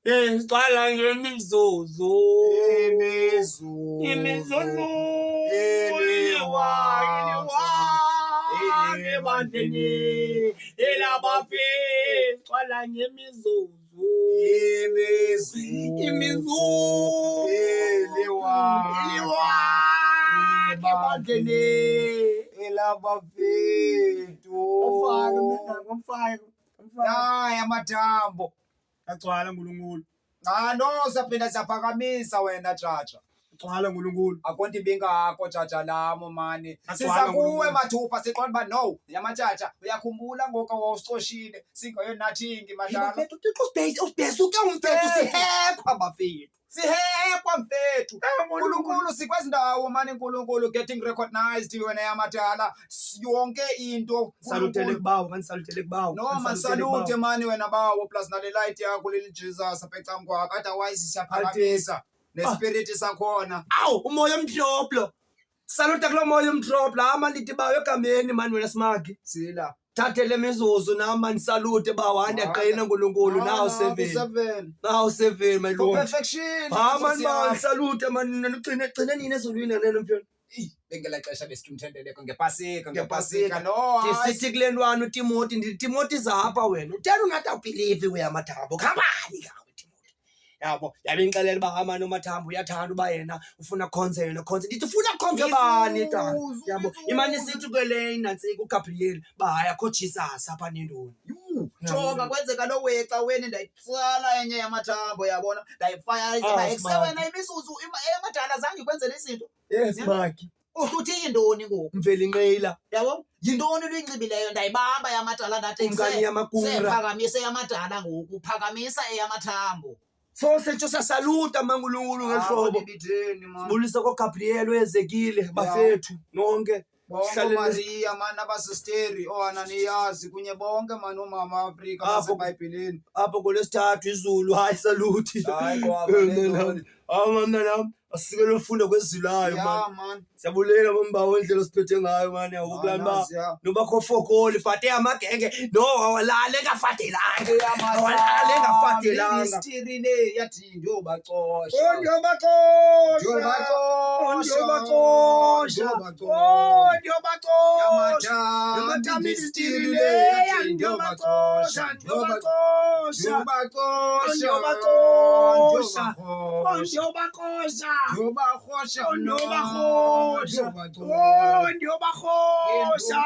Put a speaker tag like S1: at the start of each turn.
S1: Sigcwala ngemizuzu.
S2: Imizuzu.
S1: Imizuzu.
S2: Eliwaka.
S1: Ebandleni elabafi sigcwala ngemizuzu.
S2: Imizuzu.
S1: Imizuzu.
S2: Eliwaka.
S1: Eliwaka ebandleni.
S2: Elabafethu.
S1: Umfake mntanami, umfake. Umfake.
S2: Hayi amathambo.
S1: Agcwala Nkulunkulu.
S2: Cha no siyaphinda siyaphakamisa wena Jaja.
S1: Agcwala Nkulunkulu.
S2: Akonto ibingakho Jaja lamo mani.
S1: Agcwala
S2: Siza kuwe
S1: Nkulunkulu.
S2: mathupha siqonda uba no yamajaja uyakhumbula ngoku wawusicoshile singayo nothing madala.
S1: Bafethu uThixo usibheke usibhesuke umfethu sihekwa bafethu.
S2: Sihekwa mfethu. Nkulunkulu sikwezi ndawo mani Nkulunkulu getting recognized wena yamadala yonke into.
S1: Salutele
S2: Nkulunkulu.
S1: kubawo, manisalutele kubawo.
S2: No man salute mani wena bawo plus nale light yakho leli Jesus apha ecam kwakho otherwise siyaphakamisa nespirit sakhona.
S1: Awu umoya omhloplo. Saluta kulo moya omhloplo. Hayi mani ndithi bawo egameni mani wena simagi.
S2: Sila.
S1: Thathe le mizuzu nam manisalute bawo hayi ndiyaqina Nkulunkulu now seven.
S2: Seven.
S1: Now seven my
S2: For
S1: lord.
S2: perfection.
S1: Hayi mani bawo salute mani nina ugcine nini ezulwini nalelo mfana.
S2: Bengela xesha besithi umthendeleko ngepasika
S1: Ngepasika.
S2: ngepasika no hayi.
S1: Ndisithi kule ntwana uTimoti ndithi Timoti zapha wena utheni ungathi awubhilivi uyamathambo khambani ngawe Timoti yabo yabe indixelela uba amane umathambo uyathanda uba yena ufuna khonze yena khonze ndithi ufuna khonze bani tata
S2: Mizuzu,
S1: yabo
S2: mizuzu.
S1: imane isithi ke le inantsika uGabriel uba hayi akho Jesus apha nendoni
S2: Yhu, jonga kwenzeka lo weca weni ndayitsala enye yamathambo yabona ndayifaya
S1: Ah,
S2: ekse
S1: smart.
S2: wena imizuzu eyamadala zange ikwenzele izinto
S1: yes
S2: Yeah.
S1: maki
S2: uhluthe yintoni ngoku
S1: mveli nqila
S2: yabo yintoni luyinxibileyo ndayibamba yamadala ndathi
S1: Kumkani yamakura.
S2: sephakamise eyamadala ngoku phakamisa eyamathambo
S1: so setsho siyasaluta mangulungulu ngeli hlobo sibulise koGabriel uEzekile bafethu nonke
S2: bonke
S1: Hlalele-
S2: Maria mani abasisteri ooananiyazi kunye bonke mani oomama Afrika
S1: Apho-
S2: basebhayibhileni
S1: apho ngolwesithathu izulu hayi saluthi
S2: Hayi, qwaba, lentoni.
S1: hayi mntanam asikele ufunda kwezilayo
S2: ya
S1: mani
S2: mani
S1: siyabulela mambawo indlela osiphethe ngayo mani yakukulani uba
S2: Nazi, ya.
S1: noba kho fokoli but eyamagenge no awalale engafadelanga awalale engafadelanga
S2: Ministry le yathi ndiyobacosha
S1: Ondiyobacosha
S2: Ndiyobacosha.
S1: Ondiyobacosha Ondiyobacosha
S2: Yamathambo
S1: Ministry le ndiyobacosha ndiyobacosha
S2: Ndiyobacosha.
S1: Ondiyobacosha
S2: Ndiyobacosha.
S1: Ondiyobacosha Ondiyobacosha Ondiyobacosha.